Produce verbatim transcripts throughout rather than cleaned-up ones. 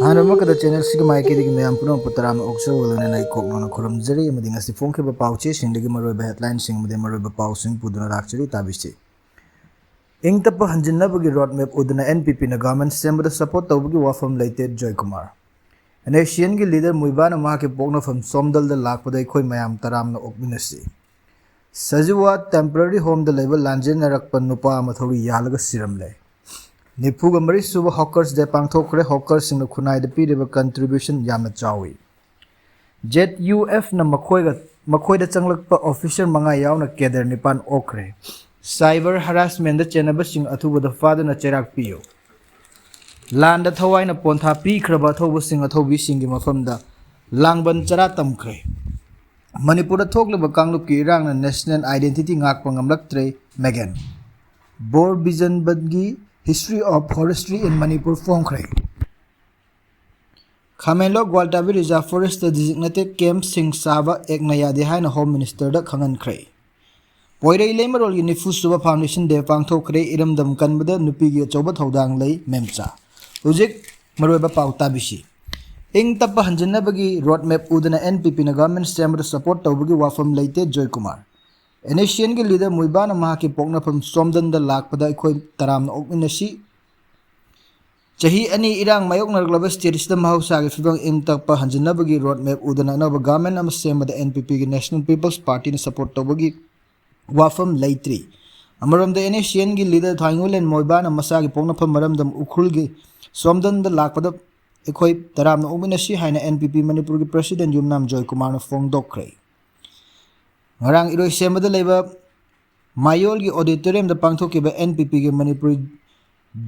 ꯑꯍꯥꯟꯕꯃꯛꯇꯗ ꯆꯦꯅꯦꯜꯁꯤꯒꯤ ꯃꯥꯏꯀꯩꯗꯒꯤ ꯃꯌꯥꯝ ꯄꯨꯝꯅꯃꯛꯄꯨ ꯇꯔꯥꯝꯅ ꯑꯣꯛꯆꯕ ꯂꯣꯏꯅꯅ ꯑꯩ ꯀꯣꯛ ꯅꯧꯅ ꯈꯨꯔꯨꯝꯖꯔꯤ ꯑꯃꯗꯤ ꯉꯁꯤ ꯐꯣꯡꯈꯤꯕ ꯄꯥꯎꯆꯦꯁꯤꯡꯗꯒꯤ ꯃꯔꯨꯑꯣꯏꯕ ꯍꯦꯗꯂꯥꯏꯟꯁꯤꯡ ꯑꯃꯗꯤ ꯃꯔꯨꯑꯣꯏꯕ ꯄꯥꯎꯁꯤꯡ ꯄꯨꯗꯨꯅ ꯂꯥꯛꯆꯔꯤ꯫ ꯇꯥꯕꯤꯁꯤ꯫ ꯏꯪ ꯇꯞꯄ ꯍꯟꯖꯤꯟꯅꯕꯒꯤ ꯔꯣꯗ ꯃꯦꯞ ꯎꯗꯨꯅ ꯑꯦꯟ ꯄꯤ ꯄꯤꯅ ꯒꯚꯔꯟꯃꯦꯟꯠ ꯁꯦꯝꯕꯗ ꯁꯄꯣꯔꯠ ꯇꯧꯕꯒꯤ ꯋꯥꯐꯝ ꯂꯩꯇꯦ, Joykumar. And S C ꯑꯦꯟꯒꯤ leader ꯃꯨꯏꯕꯥꯅ ꯃꯍꯥꯛꯀꯤ ꯄꯣꯛꯅꯐꯝ ꯁꯣꯝꯗꯜꯗ ꯂꯥꯛꯄꯗ ꯑꯩꯈꯣꯏ ꯃꯌꯥꯝ ꯇꯔꯥꯝꯅ ꯑꯣꯛꯃꯤꯟꯅꯁꯤ꯫ ꯁꯖꯤꯋꯥ ꯇꯦꯝꯄꯔꯔꯤ ꯍꯣꯝꯗ ꯂꯩꯕ ꯂꯥꯟꯖꯦꯟꯅꯔꯛꯄ ꯅꯨꯄꯥ ꯑꯃ ꯊꯧꯔꯤ ꯌꯥꯜꯂꯒ ꯁꯤꯔꯝꯂꯦ꯫ ꯅꯤꯐꯨꯒ ꯃꯔꯤ ꯁꯨꯕ ꯍꯣꯀꯔꯁ ꯗꯦ ꯄꯥꯡꯊꯣꯛꯈ꯭ꯔꯦ꯫ ꯍꯣꯀꯔꯁꯤꯡꯅ ꯈꯨꯟꯅꯥꯏꯗ ꯄꯤꯔꯤꯕ ꯀꯟꯇ꯭ꯔꯤꯕ꯭ꯌꯨꯁꯟ ꯌꯥꯝꯅ ꯆꯥꯎꯏ꯫ ꯖꯦꯠ ꯌꯨ ꯑꯦꯐꯅ ꯃꯈꯣꯏꯒ, ꯃꯈꯣꯏꯗ ꯆꯪꯂꯛꯄ ꯑꯣꯐꯤꯁꯔ ꯃꯉꯥ ꯌꯥꯎꯅ ꯀꯦꯗꯔ ꯅꯤꯄꯥꯟ ꯑꯣꯛꯈ꯭ꯔꯦ꯫ ꯁꯥꯏꯕꯔ ꯍꯔꯥꯁꯃꯦꯟꯗ ꯆꯦꯟꯅꯕꯁꯤꯡ ꯑꯊꯨꯕꯗ ꯐꯥꯗꯨꯅ ꯆꯩꯔꯥꯛ ꯄꯤꯌꯨ꯫ ꯂꯥꯟꯗ ꯊꯋꯥꯏꯅ ꯄꯣꯟꯊꯥ ꯄꯤꯈ꯭ꯔꯕ ꯑꯊꯧꯕꯁꯤꯡ ꯑꯊꯧꯕꯤꯁꯤꯡꯒꯤ ꯃꯐꯝꯗ ꯂꯥꯡꯕꯟ ꯆꯔꯥ ꯇꯝꯈ꯭ꯔꯦ꯫ ꯃꯅꯤꯄꯨꯔꯗ ꯊꯣꯛꯂꯤꯕ ꯀꯥꯡꯂꯨꯞꯀꯤ ꯏꯔꯥꯡꯅ ꯅꯦꯁꯅꯦꯜ ꯑꯥꯏꯗꯦꯟꯇꯤꯇꯤ ꯉꯥꯛꯄ ꯉꯝꯂꯛꯇ꯭ꯔꯦ, ꯃꯦꯒꯟ꯫ ꯕꯣꯔ ꯕꯤꯖꯟꯕꯟꯒꯤ History of Forestry in Manipur ꯐꯣꯡꯈ꯭ꯔꯦ꯫ Khamenlok Gwaltabi reserve forest designated ꯀꯦꯝꯞꯁꯤꯡ ꯁꯥꯕ ꯑꯦꯛꯅ ꯌꯥꯗꯦ ꯍꯥꯏꯅ ꯍꯣꯝ ꯃꯤꯅꯤꯁꯇꯔꯗ ꯈꯪꯍꯟꯈ꯭ꯔꯦ꯫ ꯄꯣꯏꯔꯩ ꯂꯩꯃꯔꯣꯜꯒꯤ ꯅꯤꯐꯨ ꯁꯨꯕ ꯐꯥꯎꯟꯗꯦꯁꯟ ꯗꯦ ꯄꯥꯡꯊꯣꯛꯈ꯭ꯔꯦ꯫ ꯏꯔꯝꯗꯝ ꯀꯟꯕꯗ ꯅꯨꯄꯤꯒꯤ ꯑꯆꯧꯕ ꯊꯧꯗꯥꯡ ꯂꯩ, ꯃꯦꯝꯆꯥ꯫ ꯍꯧꯖꯤꯛ ꯃꯔꯨꯑꯣꯏꯕ ꯄꯥꯎ ꯇꯥꯕꯤꯁꯤ꯫ ꯏꯪ ꯇꯞꯄ ꯍꯟꯖꯤꯟꯅꯕꯒꯤ ꯔꯣꯗ ꯃꯦꯞ ꯎꯗꯨꯅ ꯑꯦꯟ ꯄꯤ ꯄꯤꯅ ꯒꯚꯔꯟꯃꯦꯟꯠ ꯁꯦꯝꯕꯗ ꯁꯄꯣꯔꯠ ꯇꯧꯕꯒꯤ ꯋꯥꯐꯝ ꯂꯩꯇꯦ, Joykumar. And S C ꯑꯦꯟꯒꯤ leader ꯃꯨꯏꯕꯥꯅ ꯃꯍꯥꯛꯀꯤ ꯄꯣꯛꯅꯐꯝ ꯁꯣꯝꯗꯟꯗ ꯂꯥꯛꯄꯗ ꯑꯩꯈꯣꯏ ꯇꯔꯥꯝꯅ ꯑꯣꯛꯃꯤꯟꯅꯁꯤ꯫ ꯆꯍꯤ ꯑꯅꯤ ꯏꯔꯥꯡ ꯃꯥꯌꯣꯛꯅꯔꯛꯂꯕ ꯁ꯭ꯇꯦꯠ ꯑꯁꯤꯗ ꯃꯍꯧꯁꯥꯒꯤ ꯐꯤꯕꯝ ꯏꯪ ꯇꯞꯄ ꯍꯟꯖꯤꯟꯅꯕꯒꯤ ꯔꯣꯗ ꯃꯦꯞ ꯎꯗꯨꯅ ꯑꯅꯧꯕ ꯒꯚꯔꯟꯃꯦꯟꯠ ꯑꯃ ꯁꯦꯝꯕꯗ ꯑꯦꯟ ꯄꯤ ꯄꯤꯒꯤ ꯅꯦꯁꯅꯦꯜ ꯄꯤꯄꯜꯁ ꯄꯥꯔꯇꯤꯅ ꯁꯄꯣꯔꯠ ꯇꯧꯕꯒꯤ ꯋꯥꯐꯝ ꯂꯩꯇ꯭ꯔꯤ꯫ ꯑꯃꯔꯣꯝꯗ ꯑꯦꯟ ꯑꯦꯁ ꯁꯤ ꯑꯦꯟꯒꯤ ꯂꯤꯗꯔ ꯊꯥꯏꯉꯣꯂꯦꯟ ꯃꯣꯏꯕꯥꯅ ꯃꯁꯥꯒꯤ ꯄꯣꯛꯅꯐꯝ ꯃꯔꯝꯗꯝ ꯎꯈ꯭ꯔꯨꯜꯒꯤ ꯁꯣꯝꯗꯟꯗ ꯂꯥꯛꯄꯗ ꯑꯩꯈꯣꯏ ꯇꯔꯥꯝꯅ ꯑꯣꯛꯃꯤꯟꯅꯁꯤ ꯍꯥꯏꯅ ꯑꯦꯟ ꯄꯤ ꯄꯤ ꯃꯅꯤꯄꯨꯔꯒꯤ ꯄ꯭ꯔꯦꯁꯤꯗꯦꯟꯠ ꯌꯨꯝꯅꯥꯝ ꯖꯣꯏꯀꯨꯃꯥꯔꯅ ꯐꯣꯡꯗꯣꯛꯈ꯭ꯔꯦ꯫ ꯉꯔꯥꯡ ꯏꯔꯣꯏꯁꯦꯝꯕꯗ ꯂꯩꯕ ꯃꯥꯌꯣꯜꯒꯤ ꯑꯣꯗꯤꯇꯣꯔꯤꯌꯝꯗ ꯄꯥꯡꯊꯣꯛꯈꯤꯕ ꯑꯦꯟ ꯄꯤ ꯄꯤꯒꯤ ꯃꯅꯤꯄꯨꯔꯤ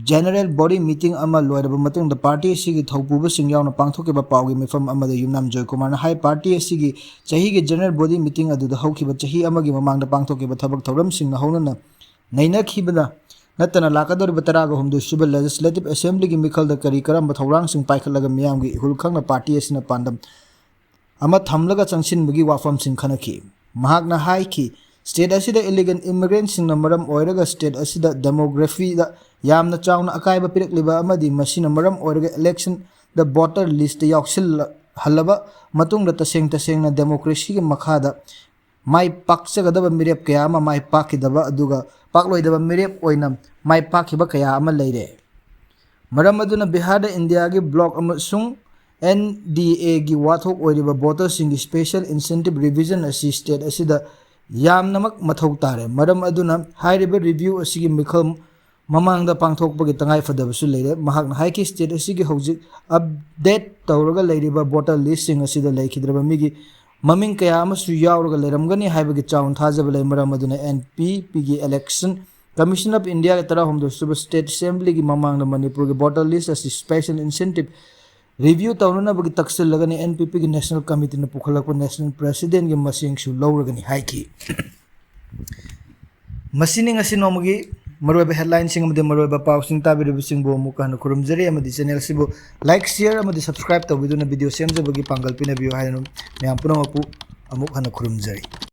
ꯖꯦꯅꯔꯦꯜ ꯕꯣꯗꯤ ꯃꯤꯇꯤꯡ ꯑꯃ ꯂꯣꯏꯔꯕ ꯃꯇꯨꯡꯗ ꯄꯥꯔꯇꯤ ꯑꯁꯤꯒꯤ ꯊꯧꯄꯨꯕꯁꯤꯡ ꯌꯥꯎꯅ ꯄꯥꯡꯊꯣꯛꯈꯤꯕ ꯄꯥꯎꯒꯤ ꯃꯤꯐꯝ ꯑꯃꯗ ꯌꯨꯝꯅꯥꯝ ꯖꯣꯏꯀꯨꯃꯥꯔꯅ ꯍꯥꯏ, ꯄꯥꯔꯇꯤ ꯑꯁꯤꯒꯤ ꯆꯍꯤꯒꯤ ꯖꯦꯅꯔꯦꯜ ꯕꯣꯗꯤ ꯃꯤꯇꯤꯡ ꯑꯗꯨꯗ ꯍꯧꯈꯤꯕ ꯆꯍꯤ ꯑꯃꯒꯤ ꯃꯃꯥꯡꯗ ꯄꯥꯡꯊꯣꯛꯈꯤꯕ ꯊꯕꯛ ꯊꯧꯔꯝꯁꯤꯡꯅ ꯍꯧꯅꯅ ꯅꯩꯅꯈꯤꯕꯗ ꯅꯠꯇꯅ ꯂꯥꯛꯀꯗꯧꯔꯤꯕ ꯇꯔꯥꯒ ꯍꯨꯝꯗꯣꯏ ꯁꯨꯕ ꯂꯦꯖꯤꯁꯂꯦꯇꯤꯚ ꯑꯦꯁꯦꯝꯕ꯭ꯂꯤꯒꯤ ꯃꯤꯈꯜꯗ ꯀꯔꯤ ꯀꯔꯝꯕ ꯊꯧꯔꯥꯡꯁꯤꯡ ꯄꯥꯏꯈꯠꯂꯒ ꯃꯤꯌꯥꯝꯒꯤ ꯏꯍꯨꯜ ꯈꯪꯅ ꯄꯥꯔꯇꯤ ꯑꯁꯤꯅ ꯄꯥꯟꯗꯝ ꯑꯃ ꯊꯝꯂꯒ ꯆꯪꯁꯤꯟꯕꯒꯤ ꯋꯥꯐꯝꯁꯤꯡ ꯈꯟꯅꯈꯤ꯫ ꯃꯍꯥꯛꯅ ꯍꯥꯏꯈꯤ, ꯁ꯭ꯇꯦꯠ ꯑꯁꯤꯗ ꯏꯂꯤꯒꯦꯜ ꯏꯃꯤꯒ꯭ꯔꯦꯟꯠꯁꯤꯡꯅ ꯃꯔꯝ ꯑꯣꯏꯔꯒ ꯁ꯭ꯇꯦꯠ ꯑꯁꯤꯗ ꯗꯦꯃꯣꯒ꯭ꯔꯥꯐꯤꯗ ꯌꯥꯝꯅ ꯆꯥꯎꯅ ꯑꯀꯥꯏꯕ ꯄꯤꯔꯛꯂꯤꯕ ꯑꯃꯗꯤ ꯃꯁꯤꯅ ꯃꯔꯝ ꯑꯣꯏꯔꯒ ꯏꯂꯦꯛꯁꯟ ꯗ ꯚꯣꯇꯔ ꯂꯤꯁꯇ ꯌꯥꯎꯁꯤꯜꯍꯜꯂꯕ ꯃꯇꯨꯡꯗ ꯇꯁꯦꯡ ꯇꯁꯦꯡꯅ ꯗꯦꯃꯣꯀ꯭ꯔꯦꯁꯤꯒꯤ ꯃꯈꯥꯗ ꯃꯥꯏ ꯄꯥꯛꯆꯒꯗꯕ ꯃꯤꯔꯦꯞ ꯀꯌꯥ ꯑꯃ ꯃꯥꯏ ꯄꯥꯛꯈꯤꯗꯕ ꯑꯗꯨꯒ ꯄꯥꯛꯂꯣꯏꯗꯕ ꯃꯤꯔꯦꯞ ꯑꯣꯏꯅ ꯃꯥꯏ ꯄꯥꯛꯈꯤꯕ ꯀꯌꯥ ꯑꯃ ꯂꯩꯔꯦ꯫ ꯃꯔꯝ ꯑꯗꯨꯅ ꯕꯤꯍꯥꯔꯗ ꯏꯟꯗꯤꯌꯥꯒꯤ ꯕ꯭ꯂꯣꯛ ꯑꯃꯁꯨꯡ ꯑꯦꯟ ꯗꯤ ꯑꯦꯒꯤ ꯋꯥꯊꯣꯛ ꯑꯣꯏꯔꯤꯕ ꯚꯣꯇꯔꯁꯤꯡꯒꯤ ꯁ꯭ꯄꯦꯁꯦꯜ ꯏꯟꯁꯦꯟꯇꯤꯚ ꯔꯤꯚꯤꯖꯟ ꯑꯁꯤ ꯁ꯭ꯇꯦꯠ ꯑꯁꯤꯗ ꯌꯥꯝꯅꯃꯛ ꯃꯊꯧ ꯇꯥꯔꯦ꯫ ꯃꯔꯝ ꯑꯗꯨꯅ ꯍꯥꯏꯔꯤꯕ ꯔꯤꯚ꯭ꯌꯨ ꯑꯁꯤꯒꯤ ꯃꯤꯈꯜ ꯃꯃꯥꯡꯗ ꯄꯥꯡꯊꯣꯛꯄꯒꯤ ꯇꯉꯥꯏꯐꯗꯕꯁꯨ ꯂꯩꯔꯦ꯫ ꯃꯍꯥꯛꯅ ꯍꯥꯏꯈꯤ, ꯁ꯭ꯇꯦꯠ ꯑꯁꯤꯒꯤ ꯍꯧꯖꯤꯛ ꯑꯞꯗꯦꯠ ꯇꯧꯔꯒ ꯂꯩꯔꯤꯕ ꯚꯣꯇꯔ ꯂꯤꯁꯁꯤꯡ ꯑꯁꯤꯗ ꯂꯩꯈꯤꯗ꯭ꯔꯕ ꯃꯤꯒꯤ ꯃꯃꯤꯡ ꯀꯌꯥ ꯑꯃꯁꯨ ꯌꯥꯎꯔꯒ ꯂꯩꯔꯝꯒꯅꯤ ꯍꯥꯏꯕꯒꯤ ꯆꯥꯎꯅ ꯊꯥꯖꯕ ꯂꯩ꯫ ꯃꯔꯝ ꯑꯗꯨꯅ ꯑꯦꯟ ꯄꯤ ꯄꯤꯒꯤ ꯏꯂꯦꯛꯁꯟ ꯀꯃꯤꯁꯟ ꯑꯣꯐ ꯏꯟꯗꯤꯌꯥꯒꯤ ꯇꯔꯥꯍꯨꯝꯗꯣꯏ ꯁꯨꯕ ꯁ꯭ꯇꯦꯠ ꯑꯦꯁꯦꯝꯕ꯭ꯂꯤꯒꯤ ꯃꯃꯥꯡꯗ ꯃꯅꯤꯄꯨꯔꯒꯤ ꯚꯣꯇꯔ ꯂꯤꯁ ꯑꯁꯤ ꯁ꯭ꯄꯦꯁꯦꯜ ꯏꯟꯁꯦꯟꯇꯤꯚ ꯔꯤꯚ꯭ꯌꯨ ꯇꯧꯅꯅꯕꯒꯤ ꯇꯛꯁꯤꯜꯂꯒꯅꯤ꯫ ꯑꯦꯟ ꯄꯤ ꯄꯤꯒꯤ ꯅꯦꯁꯅꯦꯜ ꯀꯃꯤꯇꯤꯅ ꯄꯨꯈꯠꯂꯛꯄ ꯅꯦꯁꯅꯦꯜ ꯄ꯭ꯔꯦꯁꯤꯗꯦꯟꯒꯤ ꯃꯁꯤꯡꯁꯨ ꯂꯧꯔꯒꯅꯤ ꯍꯥꯏꯈꯤ꯫ ꯃꯁꯤꯅꯤ ꯉꯁꯤ ꯅꯣꯡꯃꯒꯤ ꯃꯔꯨꯑꯣꯏꯕ ꯍꯦꯗꯂꯥꯏꯟꯁꯤꯡ ꯑꯃꯗꯤ ꯃꯔꯨꯑꯣꯏꯕ ꯄꯥꯎꯁꯤꯡ ꯇꯥꯕꯤꯔꯤꯕꯁꯤꯡꯕꯨ ꯑꯃꯨꯛ ꯍꯟꯅ ꯈꯨꯔꯨꯝꯖꯔꯤ ꯑꯃꯗꯤ ꯆꯦꯅꯦꯜꯁꯤꯕꯨ ꯂꯥꯏꯛ, ꯁꯤꯌꯔ ꯑꯃꯗꯤ ꯁꯕꯁꯀ꯭ꯔꯥꯏꯕ ꯇꯧꯕꯤꯗꯨꯅ ꯚꯤꯗꯤꯑꯣ ꯁꯦꯝꯖꯕꯒꯤ ꯄꯥꯡꯒꯜ ꯄꯤꯅꯕꯤꯌꯨ ꯍꯥꯏꯅ ꯃꯌꯥꯝ ꯄꯨꯝꯅꯃꯛꯄꯨ ꯑꯃꯨꯛ ꯍꯟꯅ ꯈꯨꯔꯨꯝꯖꯔꯤ꯫